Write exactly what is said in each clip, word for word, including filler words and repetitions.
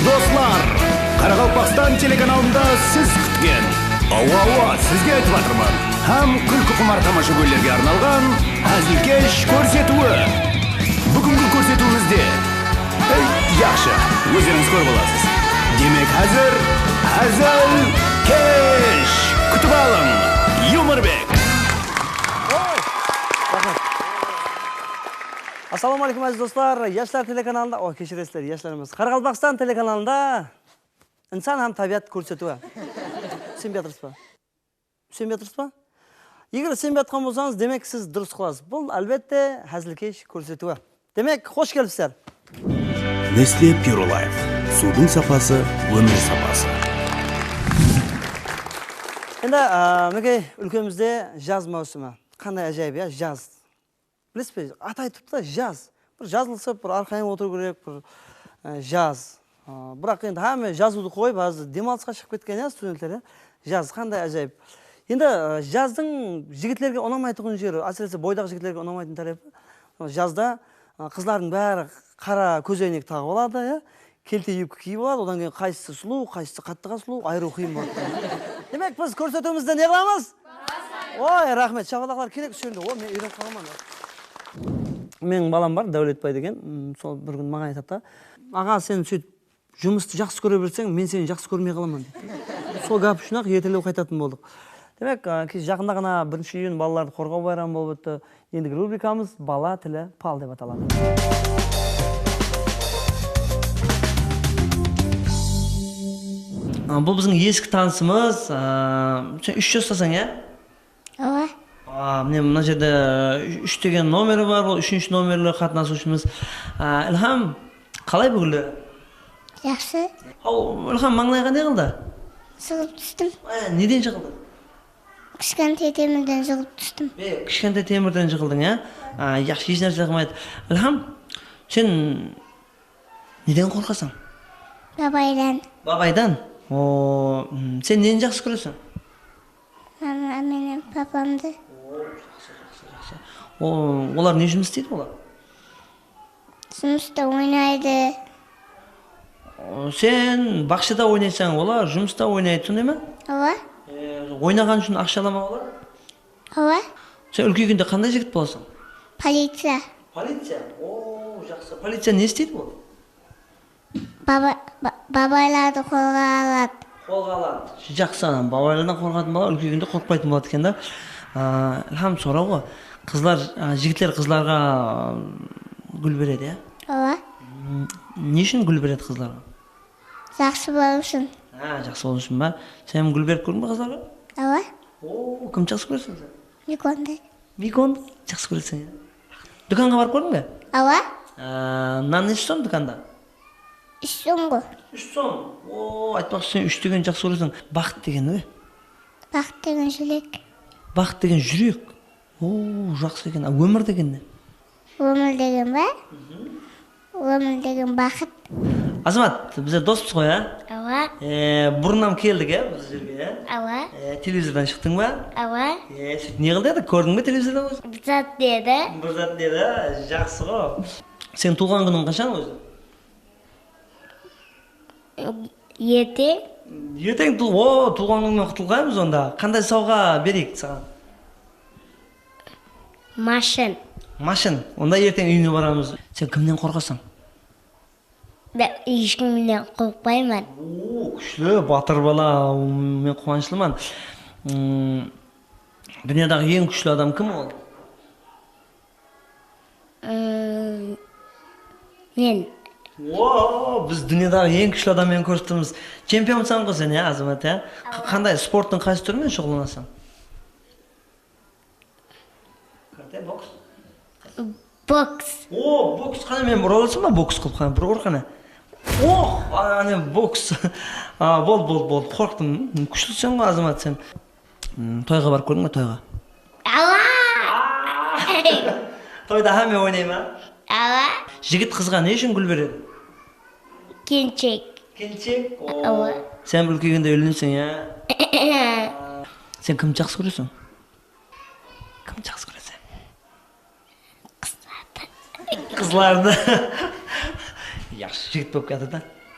Doslar, Qaraqalpaqstan telekanalında siz kútken, awa, awa, sizge aytıp atırman, hám kúlkiqumar tamashagóylerge arnalǵan házilkesh kórsetiwi. Búgingi kórsetiwimizde, ey, yaqshı, ózlerińiz kórip alasız. Demek, házir házilkesh. Kútip alıń, Yumorbek. Assalawma áleykum, áziz doslar. Yashlar telekanalında, o, keshiresizler, yashlar emes. Qaraqalpaqstan telekanalında insan hám tábiyat kórsetiwi. Isenbey atırsız ba? Isenbey atırsız ba? Eger isenbey atqan bolsańız, demek, siz durıs qılasız. Bul, álbette, házilkesh kórsetiwi. Demek, xosh kelipsizler. Nestle Pure Life. Suwdıń sapası, ómir sapası. Endi, a, minekey, úlkemizde jaz máwsimi. Qanday ájayıp, ya, jaz. Bilesiz be, atay turıptı da, jaz. Bir jazılısıp, bir arqayın otırıw kerek, bir, e, jaz. A, biraq endi hámme jazıwdı qoyıp, házir dem alısqa shıǵıp ketken, ya, studentler, ya. Jaz, qanday ájayıp. Endi, e, jazdıń jigitlerge unamaytuǵın jeri, ásirese, boydaǵı jigitlerge unamaytuǵın tárepi, jazda, a, qızlardıń bári qara kóz áynekti taǵıp aladı, ya. Kelte yubka kiyip aladı, odan keyin qaysısı sulıw, qaysısı qattıǵa sulıw, ayırıw qıyın boladı. Demek, biz kórsetiwimizdi ne qılamız? Oy, raxmet, shapalaqlar kerek usı jerde. O, men úyrenip qalaman. Meniń balam bar, Dáwletbay degen. M, sol bir kún maǵan aytadı da, "Aǵa, sen sóytip jumıstı jaqsı kóre berseń, men seni jaqsı kórmey qalaman," deydi. Sol gáp ushın-aq ertelew qaytatın boldıq. Demek, a, ke-, jaqında ǵana birinshi iyun balalardı qorǵaw bayramı bolıp ótti. Endigi rubrikamız Bala tili pal dep ataladı. A, bul biziń eski tanısımız. A, sen úsh jastasań, ya? Awa. A, mine, mına jerde úsh degen nomeri bar, bul úshinshi nomerli qatnasıwshımız. A, Ilham, qalay búginleri? Jaqsı. Haw, Ilham, mańlayǵa ne qıldı? Jıǵılıp tústim. A, neden jıǵıldıń? Kishkentay temirden jıǵılıp tústim. E, kishkentay temirden jıǵıldıń, ya? A, yaqshı, hesh nárse qılmaydı. Ilham, sen neden qorqasań? Babaydan. Babaydan? O, mm, sen neni jaqsı kóreseń? Mama menen papamdı. O, jaqsı, jaqsı, jaqsı. O, olar ne jumıs isteydi olar? Jumısta oynaydı. O, sen baqshada oynaysań, olar jumısta oynaydı, sonday ma? Awa. E, oynaǵanı ushın aqsha ala ma olar? Awa. Sen úlkeygende qanday jigit bolasań? Policiya. Policiya? O, jaqsı. Policiya ne isteydi ol? Baba-, ba-, babaylardı qolǵa aladı. Qolǵa aladı. Jaqsı, ana, babaylardan qorqatın bala úlkeygende qorqpaytın boladı eken da. A, Ilham, soraw ǵo. Qızlar, a, jigitler qızlarǵa, a, gúl beredi, ya? Awa. M, ne ushın gúl beredi qızlarǵa? Jaqsı bolıw ushın. Ha, jaqsı bolıw ushın ba? Sen gúl berip kórdiń be qızlarǵa? Awa. O, kimdi jaqsı kóreseń sen? Mikondı. Mikondı jaqsı kóreseń, ya? Dúkanǵa barıp kórdiń be? Awa. A, nan neshe som dúkanda? Úsh som ǵo. Úsh som. O, aytpaqshı, sen úsh degen jaqsı kóreseń. Baxıt degen ne? Baxıt degen júrek. Baxıt degen júrek. O, jaqsı eken. A, ómir degen ne? Ómir degen ba? Ómir degen baxıt. Azamat, bizler dospız ǵoy, a? Awa. E, burınnan keldik, e, biz jerge, e? Awa. E, televizordan shıqtıń ba? Awa. E, sóytip ne qıldı edi? Kórdiń be televizordan ózi? Bir zat dedi. Bir zat dedi, a? Jaqsı ǵo. Seniń tuwılǵan kúniń qashan ózi? Erteń. Erteń tuw-, o, tuwılǵan kúnińmen qutlıqlaymız onda. Qanday sawǵa bereyik saǵan? Mashın. Mashın. Onda erteń úyińe baramız. Sen kimnen qorqasań? Da, hesh kimnen qorqpayman. O, kúshli, batır bala. Men quwanıshlıman. Mm, dúnyadaǵı eń kúshli adam kim ol? Mm, men. Wow, biz dúnyadaǵı eń kúshli adam menen kórip turmız. Chempionsań ǵo sen, ya, Azamat, ya? Qa-, qanday sporttıń qaysı túri menen shuǵıllanasań? Karate, boks? Boks. O, boks, qáne, men bir uralasam ba boks qılıp, qáne, bir ur, qáne. Oh, áne boks. A, bol, bol, bol, qorqtım. Kúshliseń ǵo, Azamat, sen. Mm, toyǵa barıp kórdiń be, toyǵa? Awa! Toyda hámme oynay ma? Awa. Jigit qızǵa ne ushın gúl beredi? Kelinshek. Kelinshek? O. Awa. Sen bir úlkeygende úyleneseń, ya? Sen kimdi jaqsı kóreseń? Kimdi jaqsı kóreseń? Qızlardı. Qızlardı. Yaqshı jigit bolıp kiyatır da.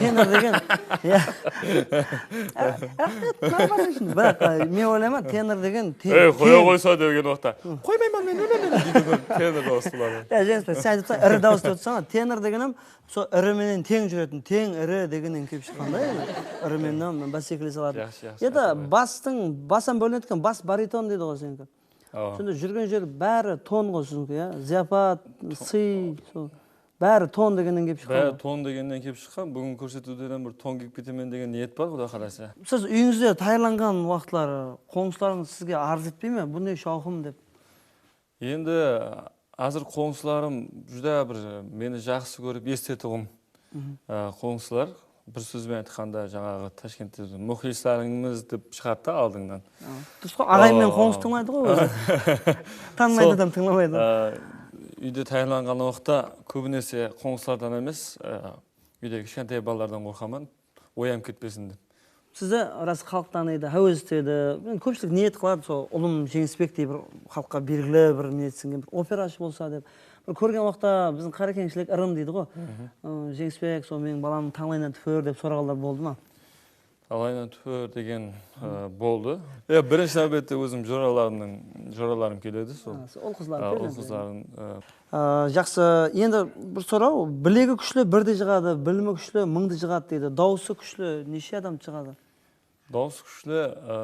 tenor degen, ya. Raxmet, naǵıbadı ushın. Biraq, e, men oylayman, tenor degen te-, Ey, qoya qoysa degen waqıtta, qoymayman men, men, men, men, deydi, tenor dawıs bılar. Ya, Jeńis bey, sen aytıpsań, iri dawıs dep atsań, tenor degen hám sol iri menen teń júretin, teń iri degennen kelip shıqqan da, endi. Iri menen hám básekilese alatuǵın. Jaqsı, jaqsı, Ya da aytaman. Bastıń, bas hám bólinedi eken, bas bariton deydi ǵoy seniki. Awa. Sonda júrgen jeri bári ton ǵoy sizińki, ya? Zıyapat, sıy, sol. Bári ton degennen kelip shıqqan Bári ǵoy. ton degennen kelip shıqqan. Búgin kórsetiwden bir ton kiyip ketemen degen niyet bar, Quday qálese. Siz úyińizde tayarlanǵan waqıtları qońsılarıńız sizge arız etpey me? Bu ne shawqım dep. Endi házir qońsılarım júdá bir meni jaqsı kórip esitetuǵın, ı, qońsılar. Bir sóz benen aytqanda, jańaǵı Tashkentte múxlislarıńız dep shıǵadı da aldıńnan. Durıs ǵoy, aǵayin menen qońsı tıńlaydı ǵoy ózi. Tanımaydı adam, tıńlamaydı. Sol, ı, úyde tayarlanǵan waqıtta kóbinese qońsılardan emes, ı, úydegi kishkentay balalardan qorqaman, oyanıp ketpesin dep. Sizdi ras xalıq tanıydı, háwes etedi. Endi kópshilik niyet qıladı, sol ulım Jeńisbektey bir xalıqqa belgili bir niyet sińgen bir operashı bolsa dep. Bir kórgen waqıtta biziń Qarekeńshilik ırım deydi ǵoy. Iı, Jeńisbek, sol meniń balamnıń tańlayına túpir dep soraǵanlar boldı ma? Alayına túpir degen, e, boldı. Ya, birinshi náwbette ózim joralarımnıń, joralarım keledi, sol. Ha, sol ul-qızlar. A, ul-qızlarım, e. A, jaqsı, endi bir soraw, bilegi kúshli birdi jıǵadı, bilimi kúshli mıńdı jıǵadı deydi. Dawısı kúshli neshe adamdı jıǵadı? Dawısı kúshli, e,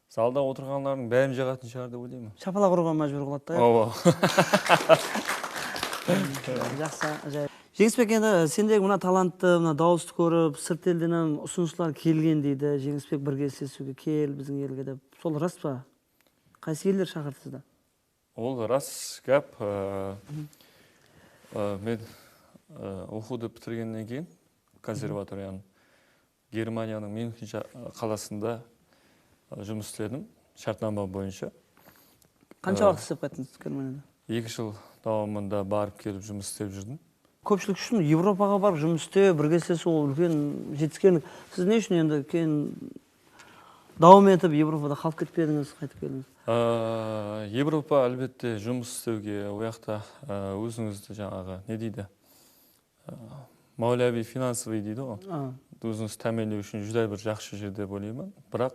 zalda otırǵanlardıń bárin jıǵatın shıǵar dep oylayman. Shapalaq urıwǵa májbúr qıladı da. Awa. Jaqsı, ájayıp. Jeńisbek, endi sendegi mına talanttı, mına dawıstı kórip, sırt elden hám usınıslar kelgen deydi. Jeńisbek, birge islesiwge kel biziń elge dep. Sol ras pa? Qaysı eller shaqırdı sizdi? Ol ras gáp. Aa, aa, men, aa, oqıwdı pitirgennen keyin konservatoriyanıń Germaniyanıń Myunxen sha-, qalasında, aa, jumıs isledim, shártnama boyınsha. Qansha waqıt islep qayttıńız Germaniyada? Eki jıl dawamında barıp kelip jumıs islep júrdim. Kópshilik ushın Evropaǵa barıp jumıs istew, birge islesiw ol úlken jetiskenlik. Siz ne ushın endi keyin dawam etip Evropada qalıp ketpedińiz, qaytıp keldińiz? Aa, Evropa, álbette, jumıs islewge, o jaqta, aa, ózińizdi jańaǵı, ne deydi? Aa, máwlaviy finansovıy deydi ǵoy. Aa. Ózińizdi támiyinlew ushın júdá bir jaqsı jer dep oylayman. Biraq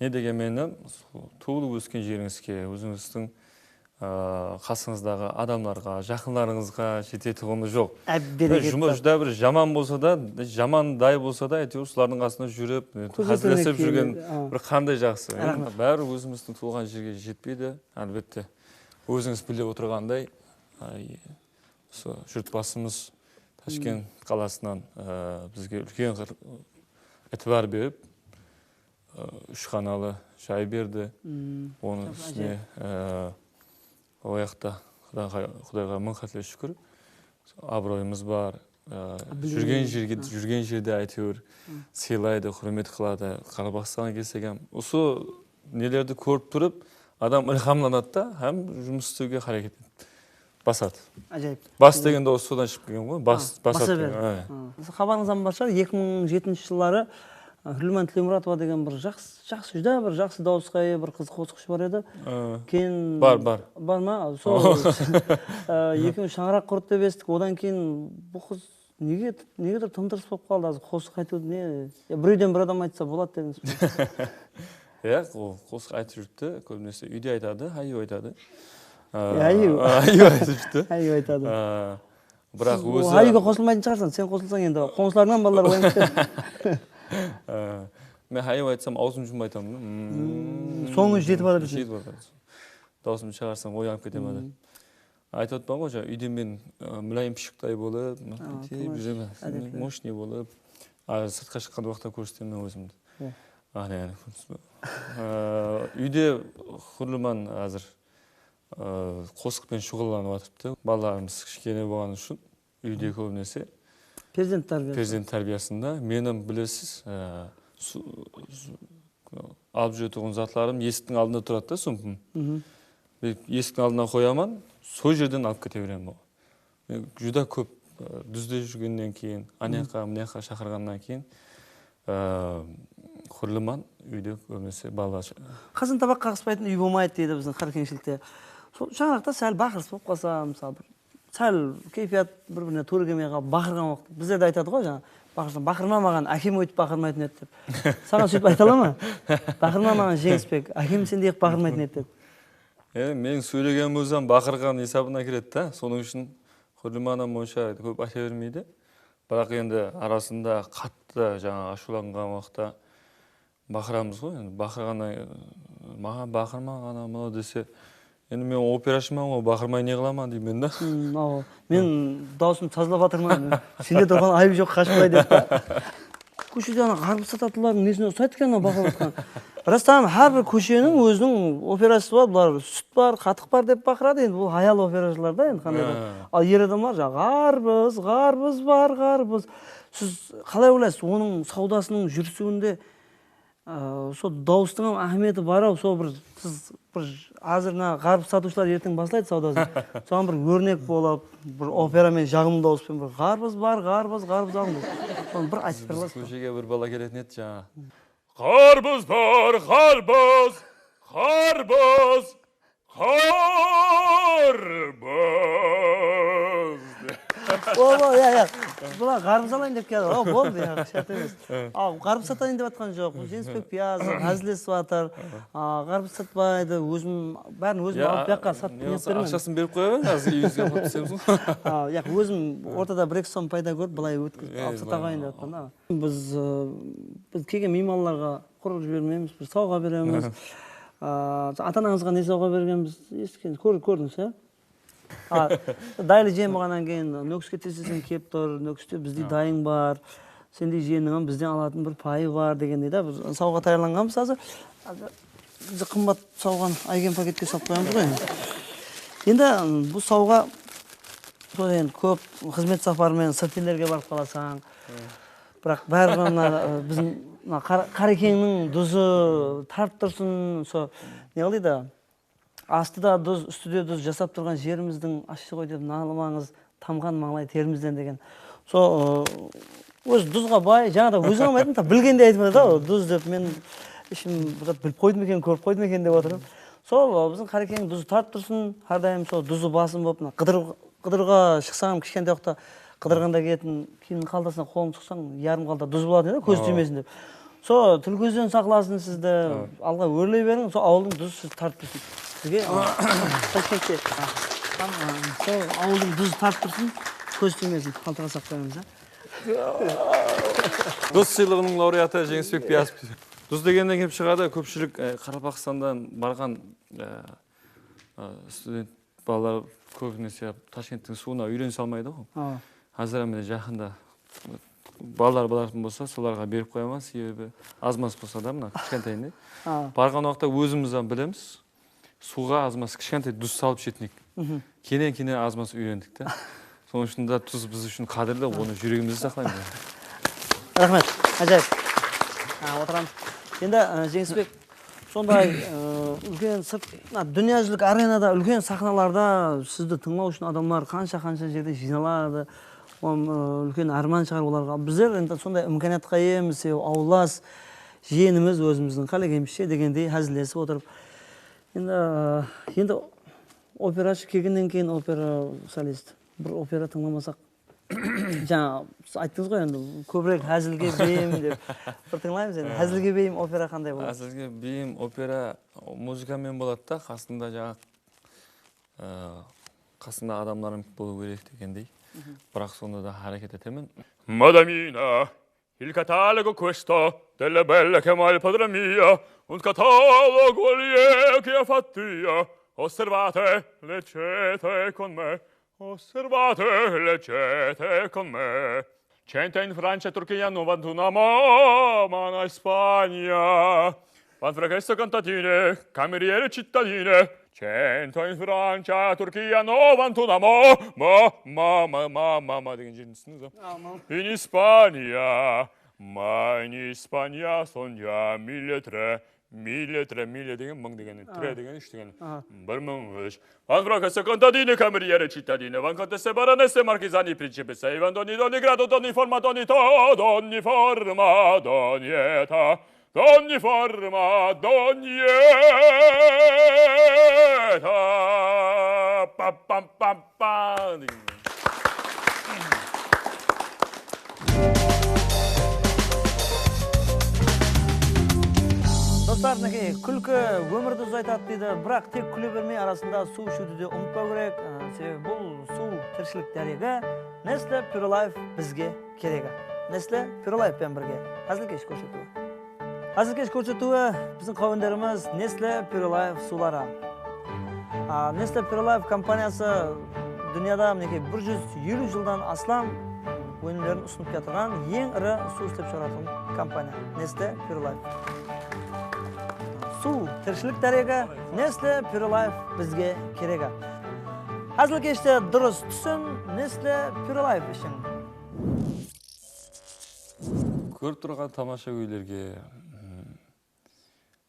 ne degen menen, sol tuwılıp ósken jerińizge, ózińizdiń, aa, qasıńızdaǵı adamlarǵa, jaqınlarıńızǵa jetetuǵını joq. Ábberek. Jumıs júdá bir jaman bolsa da, jamanday bolsa da, áytewir, usılardıń qasında júrip, házillesip júrgen bir qanday jaqsı. Raxmet. Báribir ózimizdiń tuwılǵan jerge jetpeydi, álbette. Ózińiz bilip otırǵanday, ay, usı jurtbasımız Tashkent qalasınan, aa, bizge úlken bir itibar berip, aa, úsh xanalı jay berdi. Onıń ústine, aa, o jaqta Qudayǵa, Qudayǵa mıń qátle shúkir, abıroyımız bar. Aa, júrgen jerge, júrgen jerde, áytewir, sıylaydı, húrmet qıladı. Qaraqalpaqstanǵa kelsek hám usı nelerdi kórip turıp, adam ilhamlanadı da, hám jumıs islewge háreket etedi. Basadı. Ájayıp. Bas degen dawıs sodan shıǵıp kelgen ǵoy. Bas, basa berdi. Siziń xabarıńız hám bar shıǵar, eki mıń jetinshi jılları, a, Húrliman Tilemuratova degen bir jaqsı, jaqsı, júdá bir jaqsı dawısqa iye bir qız qosıqshı bar edi. Keyin bar, bar. Bar ma? Sol, a, ekewi shańaraq qurdı dep esittik. Odan keyin bul qız nege, negedur tım-tırıs bolıp qaldı. Házir qosıq aytıwdı ne, ya, birewden bir adam aytsa boladı dedińiz be? Yaq, ol qosıq aytıp júripti, kóbinese úyde aytadı, háyyew aytadı. Háyyew. Háyyew aytıp júripti. Háyyew aytadı. Biraq ózi háyyewge qosılmaytın shıǵarsań, sen qosılsań endi qońsılarıńnan balalar oyanıp ketedi. Men háyyew aytsam, awzım jummay aytaman da. Sońına jetip atır. Jetip atır. Dawısımdı shıǵarsam oyanıp ketemen da. Aytıp atırman ǵoy, jańa úyde men, ı, múlayim pıshıqtay bolıp, tep júremen, moshnıy bolıp, a, sırtqa shıqqan waqıtta kórsetemen ózimdi. Áne, áne, kórdińiz be? Aa, úyde Húrliman házir, aa, qosıq penen shuǵıllanıp atırıptı. Balalarımız kishkene bolǵanı ushın úyde kóbinese perzent tárbiyası. Perzent tárbiyasında. Menim, bilesiz, aa, su-, su-, alıp júretuǵın zatlarım esiktiń aldında turadı da, sumkam. Esiktiń aldına qoyaman, sol jerden alıp kete beremen. Men júdá kóp, ı, dúzde júrgennen keyin, anayaqqa, mınayaqqa shaqırǵannan keyin, ı, Húrliman úyde kóbinese balalar. Qazan tabaq qaǵıspaytın úy bolmaydı deydi biziń qarakeńshilikte. Sol shańaraqta sál baqırıs bolıp qalsa, mısalı, bir sál keypiyat bir-birine tuwrı kelmey qalıp, baqırǵan waqıt, bizlerde aytadı ǵoy, jańa, baqırsań, baqırma maǵan, ákem óytip baqırmaytın edi dep. Saǵan sóytip ayta ala ma? Baqırma maǵan, Jeńisbek, ákem sendey qılıp baqırmaytın edi dep. E, meniń sóylegenim ózi hám baqırǵan esabına kiredi da. Sonıń ushın Húrliman hám onsha kóp ayta bermeydi. Biraq endi arasında qattı jańa ashıwlanǵan waqıtta baqıramız ǵoy. Endi baqırǵannan, maǵan baqırma ǵana mınaw dese, endi men operashıman ǵoy, baqırmay ne qılaman deymen da. Awa. Men dawısımdı tazalap atırman. Sende turǵan ayıp joq, qashıp qoy dep. Kóshede ana ǵarbız satatılardıń nesine usaydı eken ana baqırıp atırǵan. Rastan, hár bir kósheniń óziniń operashısı bar, bular sút bar, qatıq bar dep baqıradı, endi bul hayal operashılar da, endi qandaydur. Al er adamlar jaǵı ǵarbız, ǵarbız bar, ǵarbız. Siz qalay oylaysız, onıń sawdasınıń júrisiwinde, a, sol dawıstıń hám áhmiyeti bar-aw, sol bir siz Bir házir mına ǵarbız satıwshılar erteń baslaydı sawdasın. Soǵan bir órnek bolıp, bir opera menen jaǵımlı dawıs penen bir ǵarbız bar, ǵarbız, ǵarbız alıń dep. Sonı bir aytıp bere alasız ba? Kóshege bir bala keletin edi jańa. Ǵarbız bar, ǵarbız, ǵarbız, ǵarbız. Oba, ya, ya. Bular ǵarbız alayın dep keldi. Aw, boldı, ya, shárt emes. Aw, ǵarbız satayın dep atqan joq. Jenisbek Piyazov házillesip atır. A, ǵarbız satpaydı, ózim, bárin ózim alıp, buyaqqa satıp bermen. Aqshasın berip qoya beriń, házir úyińizge aparıp isleymiz ǵoy. A, yaq, ózim ortada bir-eki som payda kórip, bılay ótkizip alıp sata qoyayın dep atırman da. Biz, ı, biz kelgen miymanlarǵa qurıq jibermeymiz, bir sawǵa beremiz. A, ata-anańızǵa ne sawǵa bergenbiz, esitken, kór-, kórdińiz, ya? A, Daylı jiyem bolǵannan keyin Nókiske tez-tezden kelip tur, Nókiste bizdey dayıń bar, sendey jiyenniń hám bizden alatın bir payı bar degendey da, biz sawǵa tayarlanǵanbız házir. Házir qımbat sawǵanı Aygen paketke salıp qoyamız ǵoy endi. Endi, ım, bul sawǵa, sol endi kóp xızmet saparı menen sırt ellerge barıp qalasań. Biraq báribir mına, ı, biziń mına Qara-, Qarekeńniń duzı tarıp tursın, sol ne qılaydı? Astı da duz, ústi de duz jasap turǵan jerimizdiń ashshı ǵoy dep nalmańız, tamǵan mańlay terimizden degen. Sol, ı, ózi duzǵa bay, jańada óziń hám ayttıń, ta bilgendey aytıp atır da, ol duz dep. Men ishim bir zat bilip qoydım eken, kórip qoydım eken dep otırman. Sol, ı, biziń Qarekeńniń duzı tarıp tursın, hár dayım sol duzı basım bolıp, mına qıdır-, qıdırǵa shıqsań, kishkentay waqıtta qıdırǵanda kiyetin kiyimniń qaltasına qolıń suqsań, yarım qalta duz boladı edi, kóz tiymesin dep. Sol til kózden saqlasın sizdi. Alǵa órley beriń, sol awıldıń duzı sizdi tartıp tursın. Sizge, a, Tashkentte, a, sol awıldıń duzı tartıp tursın, kóz tiymesin, qaltaǵa saqlap qoyamız, a. Duz sıylıǵınıń laureatı Jeńisbek Piyazov. Duz degennen kelip shıǵadı, kópshilik, e, Qaraqalpaqstannan barǵan, e, e, student balalar kóbinese Tashkenttiń suwına úyrenise almaydı ǵoy. Házir mine jaqında balalar baratın bolsa, solarǵa berip qoyaman, sebebi az-maz bolsa da, mına kishkentayınday. Barǵan waqıtta ózimiz hám bilemiz, suwǵa az-maz kishkentay duz salıp ishetin edik. Keyin-keyin az-maz úyrendik ta. Sonıń ushın da duz biz ushın qádirli, onı júregimizde saqlaymız. Raxmet, ájayıp. Ha, otıramız. Endi, e, Jeńisbek, sonday, e, úlken sırt, mına, dúnya júzilik arenada úlken saxnalarda sizdi tıńlaw ushın adamlar qansha-qansha jerden jıynaladı. Onı, e, úlken árman shıǵar olarǵa. Bizler endi sonday imkaniyatqa iyemiz, sebebi awıllas, jiyenimiz ózimizdiń qálegenimizshe degendey házillesip otırıp. Endi, e, endi operashı kelgennen keyin opera solist. Bir opera tıńlamasaq, jańa siz ayttıńız ǵoy endi, kóbirek házilge beyim dep. Bir tıńlaymız endi. Házilge beyim opera qanday boladı? Házilge beyim opera muzıka menen boladı da, qasında jańa, e, qasında adamlarım bolıw kerek degendey. Biraq sonda da háreket etemen. Madamina, il catalogo questo delle belle che mai padre mio, un catalogo lieve che ha fatto io. Osservate, leggete con me. Osservate, leggete con me. Cento in Francia, Turchia, novantun a Moma, in Spagna. Van Frachesso contadine, cameriere cittadine. Cento in Francia, Turchia, novantun a Mo, Mo, Mo, Mo, Mo, Mo, Mo degen jerin túsindińiz ba? In Spagna, ma in Spagna son ya mille tre. Mille, tre, mille degen mıń degen, tre degen úsh degen. Bir mıń úsh. Van Frachesso contadine, cameriere cittadine, van contesse, baronesse, marchesani, principesse, van doni, doni grado, doni forma, doni to, doni forma, doni eta, doni forma, doni eta. Pam, pam, pam, pam. Dostlar, minekey, kúlki ómirdi uzaytadı deydi, biraq tek kúle bermey, arasında suw ishiwdi de umıtpaw kerek. Á, sebebi bul suw tirishilik dáregi, Nestle Pure Life bizge keregi. Nestle Pure Life penen birge. Házilkesh kórsetiwi. Házilkesh kórsetiwi, biziń qáwenderimiz Nestle Pure Life suwları. A, Nestle Pure Life kompaniyası dúnyada, minekey, bir júz eliw jıldan aslam ónimlerin usınıp kiyatırǵan eń iri suw islep shıǵaratuǵın kompaniya. Nestle Pure Life. Suw, tirishilik dáregi, Nestle Pure Life bizge keregi. Házilkeshte durıs túsin, Nestle Pure Life ishiń. Kórip turǵan tamashagóylerge, mm,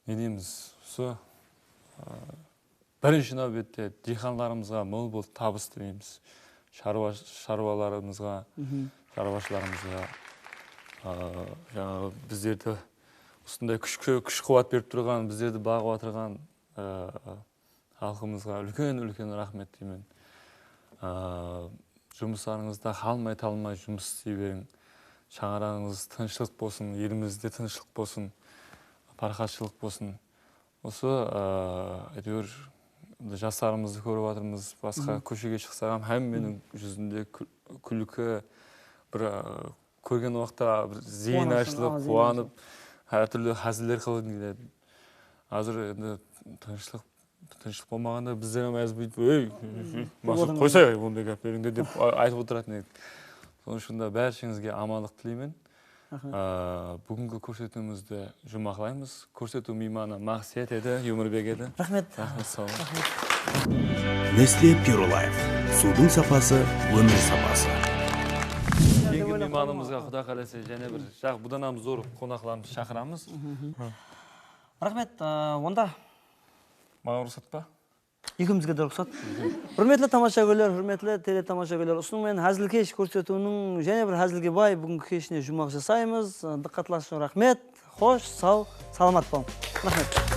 ne deymiz, usı, a, birinshi náwbette diyqanlarımızǵa mol-mol tabıs tileymiz. Sharwa-, sharwalarımızǵa, sharwashılarımızǵa, a, jańaǵı bizlerdi usınday kúsh, kúsh-quwat berip turǵan, bizlerdi baǵıp atırǵan, a, xalqımızǵa úlken-úlken raxmet deymen. A, Jumıslarıńızda qalmay-talmay jumıs isley beriń. Shańaraǵıńız tınıshlıq bolsın, elimizde tınıshlıq bolsın, paraqatshılıq bolsın. Usı, aa, áytewir, jaslarımızdı kórip atırmız, basqa kóshege shıqsaq hám hámmeniń júzinde kúl-, kúlki, bir, aa, kórgen waqıtta bir zeyin ashılıp, quwanıp, hár túrli háziller qılǵıń keledi. Házir endi tınıshlıq, tınıshlıq bolmaǵanda bizler hám házir búytip, "Ey, maqsat, qoysay onday gáplerińdi", dep a-, aytıp otıratuın edik. Sonıń ushın da bársheńizge amanlıq tileymen. Raxmet. Aa, búgingi kórsetiwimizdi juwmaqlaymız. Kórsetiw miymanı Maqset edi, Yumorbek edi. Raxmet. Raxmet, saw bolıń. Nestle Pure Life. Suwdıń sapası, ómir sapası. Keyingi miymanımızǵa, Quda qálese, jáne bir, jaq, budan hám zor qonaqlarımızdı shaqıramız. Raxmet, aa, onda. Maǵan ruxsat pa? Ekewimizge de ruxsat. Húrmetli tamashagóyler, húrmetli teletamashagóyler, usınıń menen Házilkesh kórsetiwiniń jáne bir házilge bay búgingi keshine juwmaq jasaymız. Dıqqatlarıńız ushın raxmet. Xosh, saw, salamat bolıń. Raxmet.